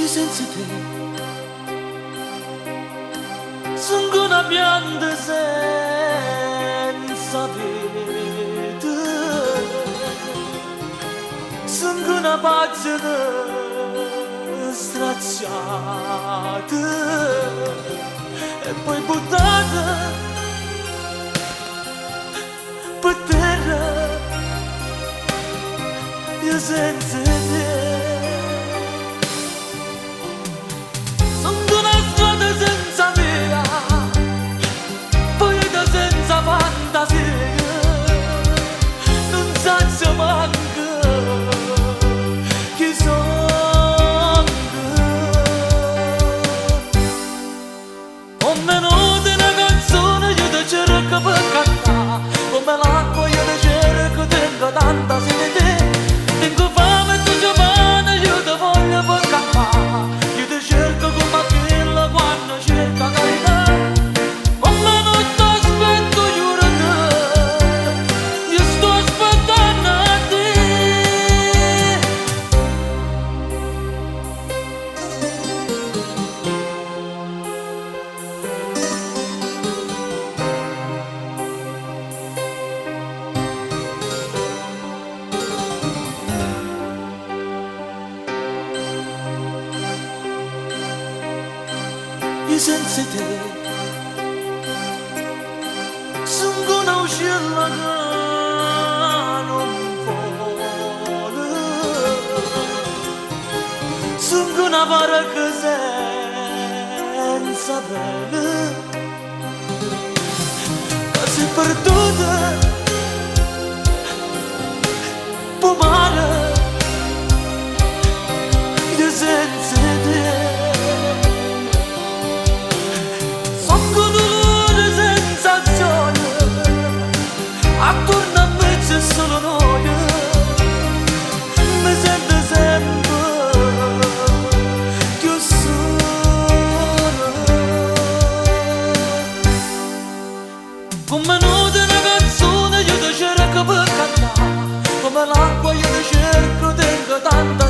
Io senza te Sono una pianta senza vita, sono una pagina stracciata e poi buttata per terra. Io senza te sono una strada senza via, poeta senza fantasia, non saccio manco chi sono. Come note una canzone io ti cerco per cantare, come l'acqua io ti cerco, tengo tanta sete te, tengo fame e tu c'è pane, io ti voglio per campare, io ti cerco come quella quando cerca carità. Come non ti aspetto io te, io sto aspettando a te. Io senza te sono un uccello che non vola, sono una barca senza vela che si è perduta per mare. Io senza te sono dolore senza gioia, attorno a me c'è solo noia, mi sento sempre più sola. Come note una canzone io ti cerco per cantare, come l'acqua io ti cerco, tengo tanta